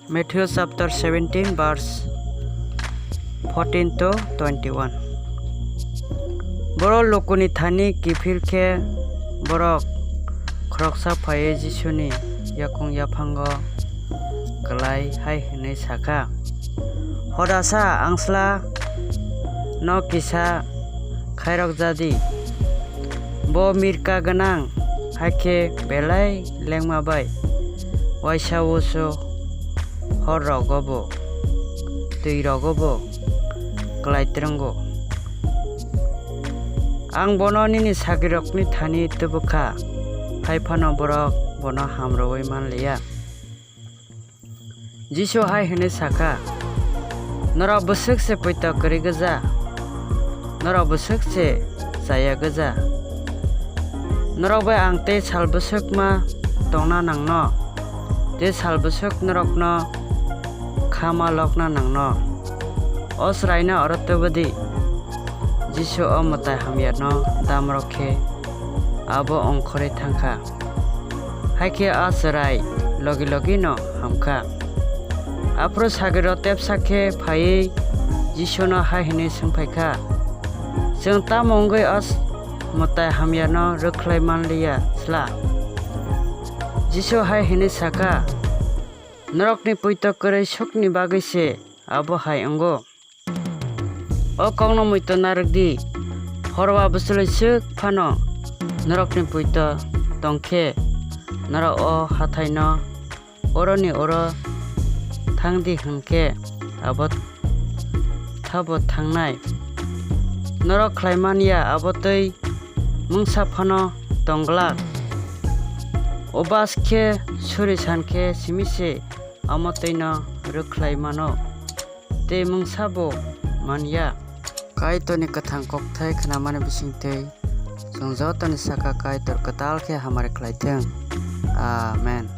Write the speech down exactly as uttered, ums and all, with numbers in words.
Matthew chapter seventeen, verse fourteen to twenty-one. Borok lukuni thani kiphil khe borok khoroksa phaiwi Jisuni yakung yaphango kwlai hai hwnwi sa kha, "Hodasa angsla no kisa khairok ja di. Bo mirka gwnang, hakhe belai lengma bai uaisa uasu hor rogo bo, twi rogo bo kwlai twrwngo. Ang bono nini sagrirokni thani tubu kha, hai phano borok bono ham rwui man liya." Jisu hai hwnwi sa kha, "Norok bwswk se poito kwrwi gwja, norok bwswk se chaya gwja. Norok bai ang tei sal bwswk ma tongna nangno, tei sal bwswk norokno kha ma lokna nangno. O chwraino oro tubu di." Jisu o mwtai hamyarno damrok khe abo ongkhorwi thang kha. Hakhe a chwrai logi logi no ham kha. Aphuru sagrirok tepsa khe phaiwi Jisuno hai hwnwi swng phai kha, "Chwng tamo wngwi o mwtai hamyarno rwkhlai man liya sla?" Jisu hai hwnwi sa kha, "Norokni poito kwrwi sukni bagwi se abo hai wngo. O kokno muitu narwk di, horwa bwchlwi swk phano norokni poito tong khe, norok o hathaino oroni oro thang di hwn khe abo thabo thangnai. Norok khlai man ya abo twi mungsa phano tong glak. Obas khe suri san khe simi se omo twino rwkhlai mano, tei mungsa bo man ya." Kaitorni kwthang kokthai khnamani bisingtwi chwng jotoni saka Kaitor kwtal khe hamari khlai thung. Amen.